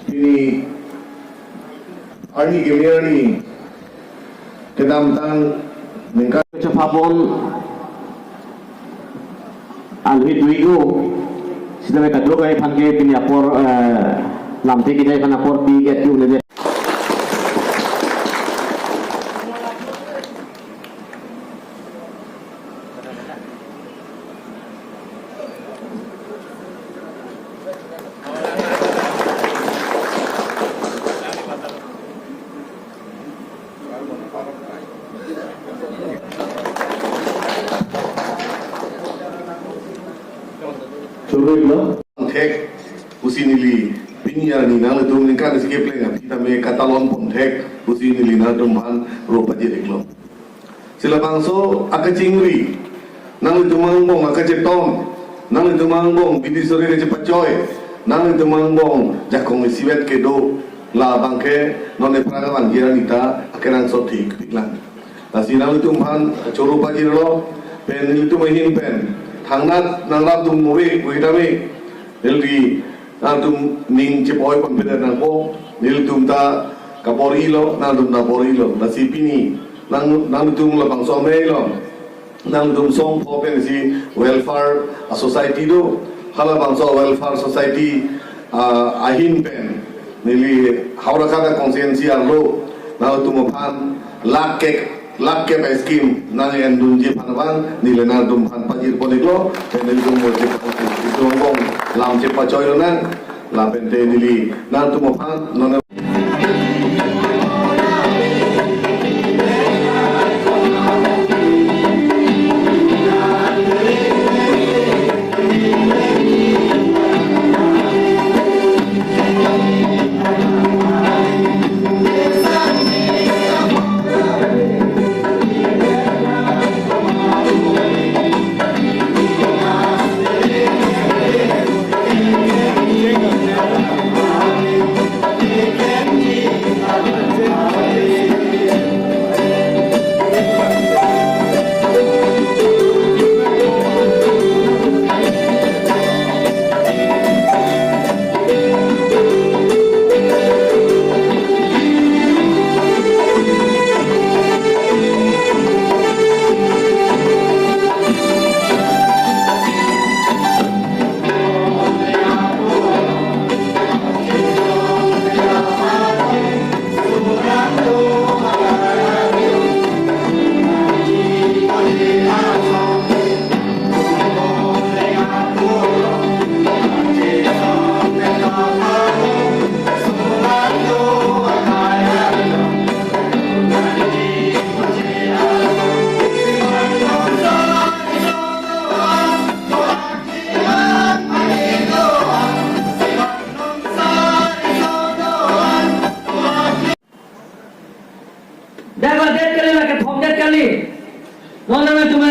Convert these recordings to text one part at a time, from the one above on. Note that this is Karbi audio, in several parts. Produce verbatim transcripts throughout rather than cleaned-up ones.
Pini arni keme arni kedamtang ningkan chephabon alwi duigo sitame kadokave aphan ke pini apor, eh, lamthe kejai aphan apor pi ke tu le. Churui lo. Thek pusi neli pini arni nanglitum ningkan isi kepleng aphi tame katalon pon thek pusi neli nanglitum aphan ro pajir-iklo. Si labangso akachingri, nanglitum angbong akacheton, nanglitum angbong bidi sore kachepachoi, nanglitum angbong jakong isivet kedo, labang ke non ephrang abang gira nita akenangsot thik piklang. Lasi nanglitum aphan choro pajirlo, pen nelitum ahin pen thangnat nangrap dun move kuitame, neli nangtum ning chepoi pon pedet nangpo, nelitum ta kabor-ilo, nangtum ta bor-ilo. Lasi pini nang, nangtum labangso amei lo, nangtum song pho pensi welfare, ah, society do, halabangso welfare society, ah, ahin pen neli Howraghat constituency arlo nangtum aphan lakh kep, lakh kep scheme nang-endunji aphan abang neli nangtum aphan pajir pon-iklo, pen nelitum mo je itum angbong lam chepachoi lonang, lapen te neli nangtum aphan non Dak ladet kali, lake thomdet kali. Non nangtum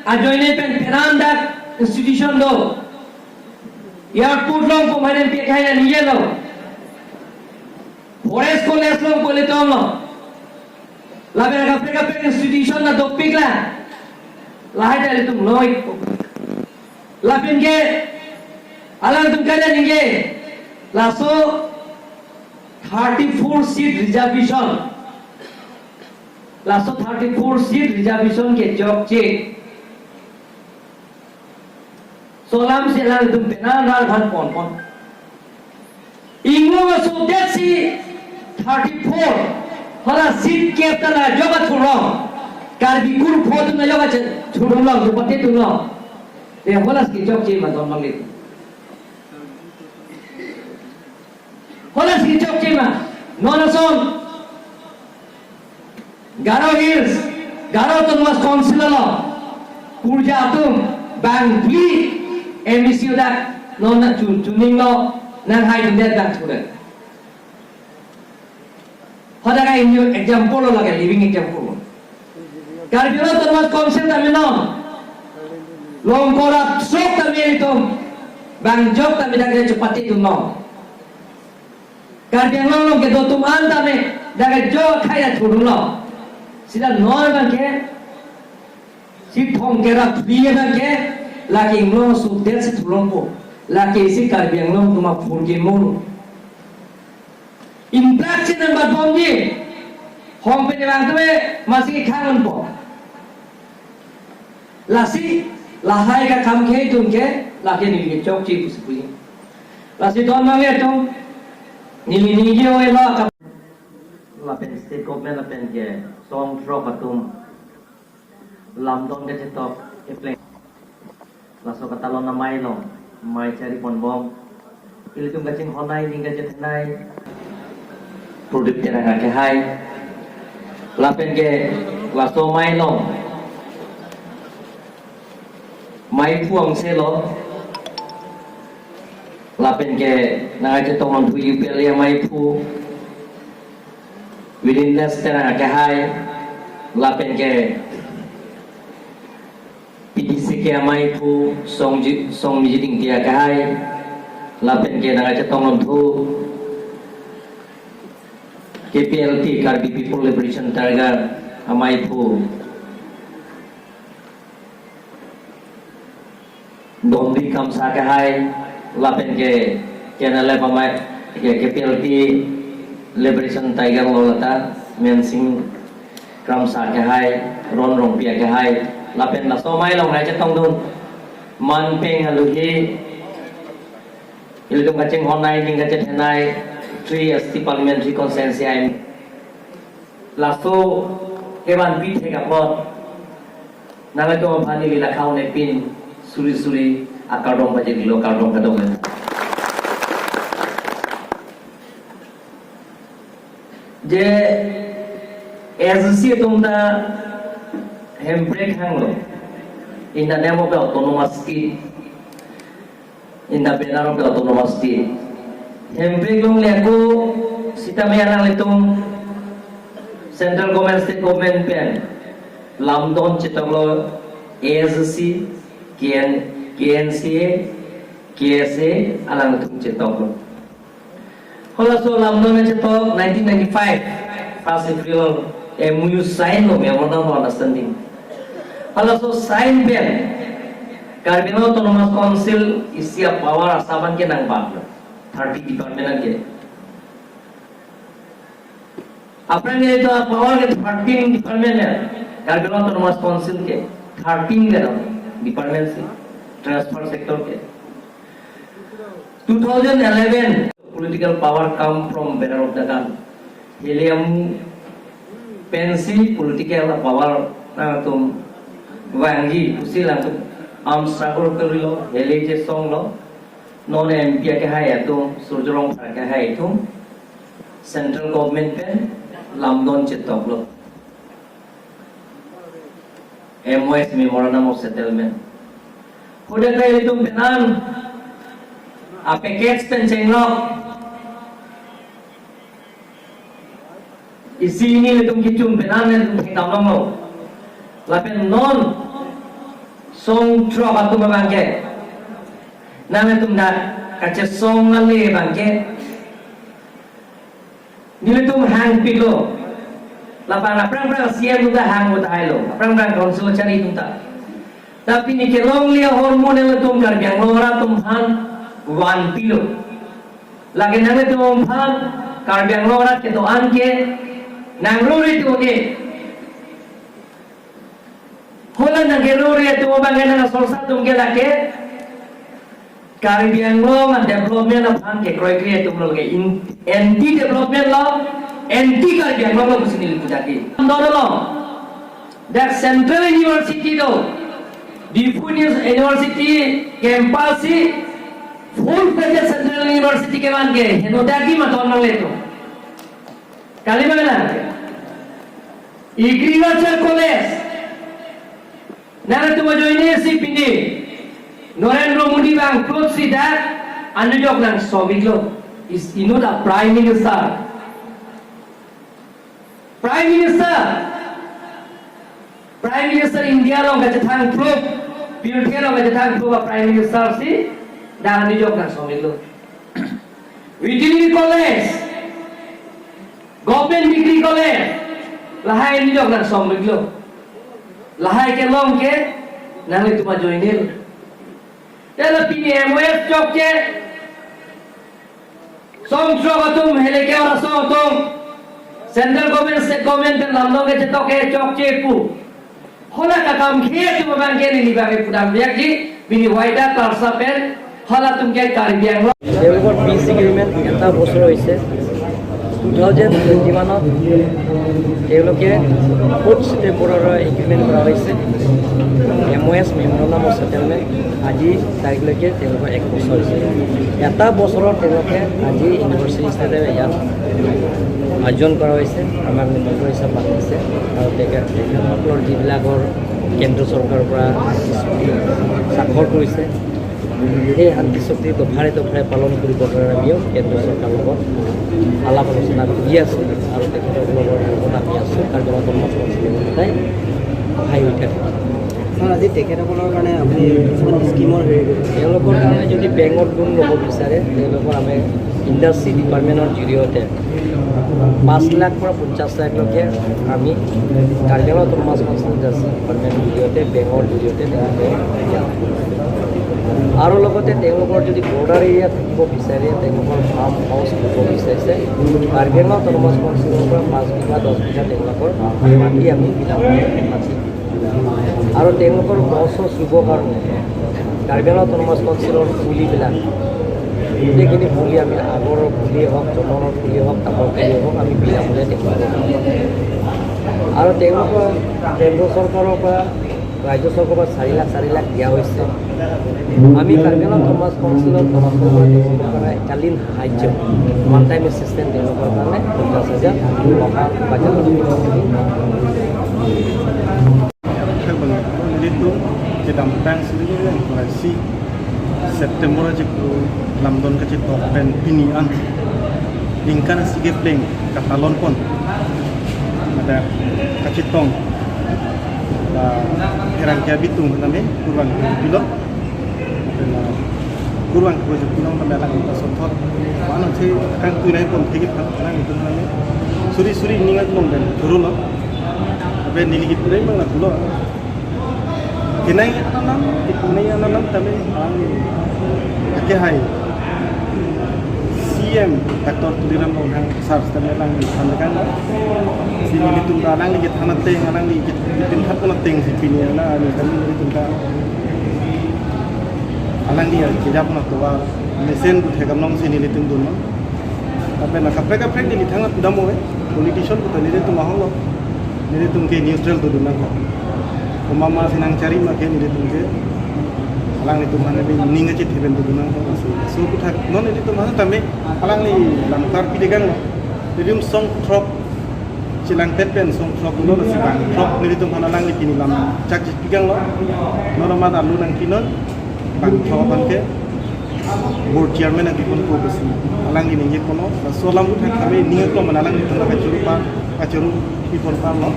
ajoine pen pherang dak institution do. Airport along pemanen pi khai na niyelo. Forest College along pole tonglo. Lapen kaprek kaprek institution na dopik la. Lahai ta ilitum noi. Lapen ke alangtum kada ningje. Laso thirty-four seat reservation. Laso thirty-four seat reservation kechokche. Solam si alangtum pherang ral phan pon pon. Inglong aso det si thirty-four. Hala seat kep ta la joga thurong. Karbi kur pho atum la joga che thurong long, chepate thurong. Te hala si chokche ma don bangli. Hala si chokche ma. Non ason Garo Hills, Garo Autonomous Council along kurja atum bang phli M A C dak non na chun chuning lo nang hai dindet bang chudet. Hadak a new example lo lake, living example. Karbi Anglong Autonomous Council tame non longkorap sok tame itum bang jok tame dak chepate atum lo. Karbi Anglong along kedo atum an tame dak jo khai athurung lo. Sita non bang ke Thithong kerap thli abang ke, lake inglong sudet si thulongpo. Lake isi Karbi Anglong atum aphurkimo lo. Inplak si nangbatbomji. Hong pen abang tume masi khang unpo. Lasi, lahai akam kehai atum ke, lake neli kechokche pusi puji. Lasi don mang atum, neli ningje-oi lo akam. Lapen state government lapen ke song throk atum lamdon kachetok kepleng. Laso katalon amei along, mei chari ponbom. Ilitum kachinghon nei, ning kachethenei. Prodip Terang akehai. Lapen ke laso amei along, meiphu angse lo. Lapen ke nangkachetong longthu U P L A meiphu Willingness Terang akehai. Lapen ke P D C K ameiphu Songji, Songmiji Ingti akehai. Lapen ke nangkachetong longthu K P L T, Karbi People Liberation Tiger ameiphu Dombi Kramsa akehai, lapen ke K N L F amei, ke, K P L T Liberation Tiger lo lata, Mensing Kramsa akehai, Ron Rongpi akehai, lapen laso amei along nangkachetongdun, manpeng aluhi, ilitum kachinghon nei, ning kachethenei, three S T Parliamentary Constituency aim. Laso kevanpi thek apot, nangtum aphan neli lakhau nepin suri suri akardom pajirlo, kardom kadokave. Je S C atum ta hemprek hanglo, in the name of the autonomous state, in the banner of the autonomous state. Hemprek longle ako sitame alanglitum central government, state government pen lamdon chetoklo, A S C, K N, K N C A, K S A, alanglitum chetoklo. Halaso lamdon chetok nineteen ninety-five, first April, M O U sign lo, Memorandum of Understanding. Halaso sign pen Karbi Anglong Autonomous Council isi apower asap an ke nangbak lo, thirty department an ke. Aphrang ke itu apower ke thirteen department ya, Karbi Anglong Autonomous Council ke thirteen ke department si, transport sector ke. Two thousand eleven, political power come from barrel of the gun. Helium pensi political power nangtum vangji pusi latum arm struggle korilo, heli je songlo, non M P akehai atum, Surjya Rongphar akehai atum, central government pen lamdon chetoklo. M O S, Memorandum of Settlement. Hudak ilitum penan a package pen chenglok. Isi ini ilitum kichum penan ilitum thekdam longlo. Lapen non song throk atum abang ke, nangtum dak kachesong ale abang ke, nelitum hangpilo. Lapen aphrang aphrang C M atum ta hang tahai lo. Aphrang aphrang council chari atum ta. Tapi ne kelongle ahormu nelitum Karbi Anglong arat atum aphan vanpilo. Lake nangtum aphan Karbi Anglong arat kedo-an ke nangruri tu ne. Hala nangkeruri atum abang ke nang asor sa atum ke lake Karbi Anglong a-development aphan kekroikre atum lo, lake in, anti development lo, anti Karbi Anglong lo pusi neli puja ke. Ando lo. Dak Central University do, Diphu Uni-, University campus si full-fledged Central University kevan ke, heno daki maton nang leto. Kali mana? Agriculture College. Nangtum ajoine si pini Narendra Modi bang plot si dak anujok nang somiklo. Is inut a Prime Minister. Prime Minister. Prime Minister India along kachethang plot, pirthe along kachethang plot a Prime Minister si dak anujok nang somiklo. Veterinary College, Government Degree College, lahai anujok nang somiklo. Lahai kelong ke nanglitum ajoinel. Tela pini M O S chokche, songthrok atum, heleke orasong atum, central government, state government pen lamdong kechetok ke chokche pu. Hala akam ke atum abang ke neli bang ke pudam biak ji, pini waida tarsa pen, halatum ke Karbi Anglong. তেওঁলোকৰ pitch agreement এটা বছৰ হৈছে। Two thousand twenty ওৱানত তেওঁলোকে ফ'ৰ্থ ছেপ্টেম্বৰৰ এগ্ৰিমেণ্ট কৰা হৈছে। এম অ' এছ, memorandum of settlement, আজি তাৰিখলৈকে তেওঁলোকৰ এক বছৰ হৈছে। এটা বছৰত তেওঁলোকে আজি ইউনিভাৰ্চেল ষ্টেটে ইয়াত আয়োজন কৰা হৈছে, আমাক নিমন্ত্ৰণ হিচাপে মাতিছে আৰু তেখেত-, তেখেতসকলৰ যিবিলাকৰ কেন্দ্ৰ চৰকাৰৰ পৰা চুক্তি স্বাক্ষৰ কৰিছে, সেই শান্তি চুক্তি দফাৰে দফাৰে পালন কৰিবৰ কাৰণে আমিও কেন্দ্ৰ চৰকাৰৰ লগত আলাপ আলোচনা কৰি আছো আৰু তেখেতসকলৰ লগত আমি আছো, কাৰ্বি আংলং অট'নমাছ কাউন্সিলে গোটেই সহায় হৈ থাকে। ছাৰ, আজি তেখেতসকলৰ কাৰণে আপুনি কিছুমান স্কিমৰ হেৰি কৰিছে। তেওঁলোকৰ কাৰণে যদি বেংকত লোন ল'ব বিচাৰে, তেওঁলোকৰ আমি ইণ্ডাষ্ট্ৰী ডিপাৰ্টমেণ্টৰ জৰিয়তে পাঁচ লাখ পৰা পঞ্চাছ লাখলৈকে আমি কাৰ্বি আংলং অট'নমাছ কাউন্সিল ইণ্ডাষ্ট্ৰী ডিপাৰ্টমেণ্টৰ জৰিয়তে, বেংকৰ জৰিয়তে তেওঁলোকক দিয়া হ'ব। আৰু লগতে তেওঁলোকৰ যদি বৰ্ডাৰ এৰিয়া থাকিব বিচাৰে, তেওঁলোকৰ ফাৰ্ম হাউচ খুলিব বিচাৰিছে, কাৰ্বি আংলং অট'নমাছ কাউন্সিলৰ পৰা পাঁচ বিঘা, দহ বিঘা তেওঁলোকৰ মাটি আমি বিলাবলৈ মাটি আৰু তেওঁলোকৰ গছ চছ ৰুবৰ কাৰণে কাৰ্বি আংলং অট'নমাছ কাউন্সিলৰ পুলিবিলাক, গোটেইখিনি পুলি আমি আগৰৰ পুলিয়ে হওক, জতনৰ পুলিয়ে হওক, তামৰ পুলিয়ে হওক, আমি বিনামূলীয়া তেওঁলোকক দিওঁ। আৰু তেওঁলোকৰ কেন্দ্ৰ চৰকাৰৰ পৰা, ৰাজ্য চৰকাৰৰ পৰা চাৰি লাখ, চাৰি লাখ দিয়া হৈছে। আমি কাৰ্বি আংলং অট'নমাছ কাউন্সিলৰ তৰফৰ পৰা তেওঁলোকৰ কাৰণে একালীন সাহায্য, ওৱান টাইম এচিষ্টেণ্ট তেওঁলোকৰ কাৰণে পঞ্চাছ হাজাৰ টকা budget. Thak bang, nelitum kedamtang sini yang kurasi September aja ku lamdon kachetok pen pini an. Ingkar sige pleng katalon pon. Ada kachetong. Ba herang kya bitung name kurang pilo. Kena kurang ko je pinong kami alang ta sonthot. Mano che kan tu nai pon thegi phan alang itu name. Suri suri ningat long ben turu lo. Abe nini ki pulai mang na pulo. Kenai ananam, kenai ananam tame ang ake hai. C M Doctor Tuliram Ronghang sir tame alang di than kan. Si nelitum ta alang di than ateng, alang di tin than pun ateng si pini alang, alang kami nelitum ta alang di kejap na tovar mesen tu thekam nong si nelitum dun. Tapi na kaprek kaprek neli thangnat pudam ove, politician puta nelitum ahong lo, nelitum ke neutral dodun nangkok. Komat ma si nangchari ma ke nelitum ke, alanglitum mane bi ning kachethe pen dodun nangkok. So, so puthak non nelitum mane tame alangli lamkar pidegang lo. Nelitum songthrok chelangpet pen songthrok lo si bangthrok nelitum mane alangli pini lam chak chit pigang lo. Non amat alu nangpinon bangthrok aphan ke board chairman nangpipon ko besi. Alangli ningje kono, laso alam puthak kami ning ko mane alanglitum kachuru pa, kachuru pipon pa lo.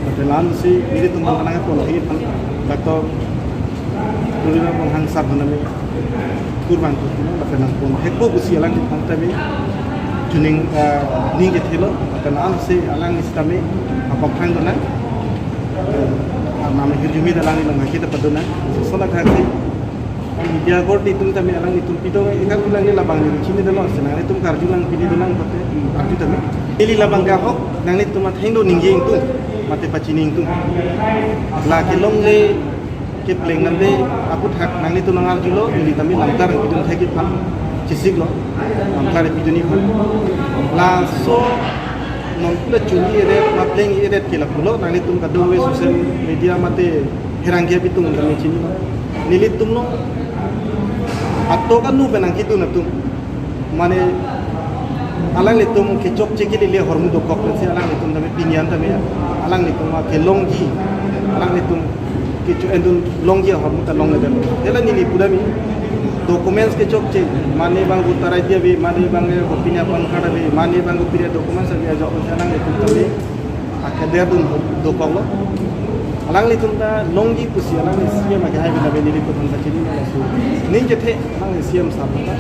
Tapi la-an si nelitum mane alang pon hi pan Doctor Tuliram Ronghang sir mane kurang tu, tapi nangpon heko besi alangliphan tame chuning, eh, ning kethelo, tapi la-an si alangli sitame apa phang dona. Nama hirjumi dalang ni lama kita padona. Sola thak si media gor di tung tame alanglitum pidong, ikan bilang ni labang ni chini delo, senang ni tum karju lang pidi dolang pate, arju tame. Ili labang ka hok, nanglitum atheng do ningje ingtung, mate pachini ingtung. La kelongle kepleng nangde aputhak nanglitum nangarjulo, ili tame lamkar pidun thek iphan, chisik lo, lamkar pidun iphan. Laso non pula chuli eret, mapleng eret ke lapulo, nanglitum kadokave social media mate herang ke bitung tame chini lo. Nelitum lo, ato kanu penang kidun atum. Mane alanglitum kechokche kelile ahormu dokok pensi alanglitum tame pini an tame alanglitum akelongji, alanglitum kecho endun longji ahormu ta longle dem. Tela neli pudam ni documents kechokche, mane bang voter I D ave, mane bang voter I D ave, mane bang pini documents ave, ajok alanglitum tame akeder dun dokok lo. Alanglitum ta longji pusi alangli C M ake hai bina bini ri kothan ta chini na su. Ning kethe alangli C M sir ta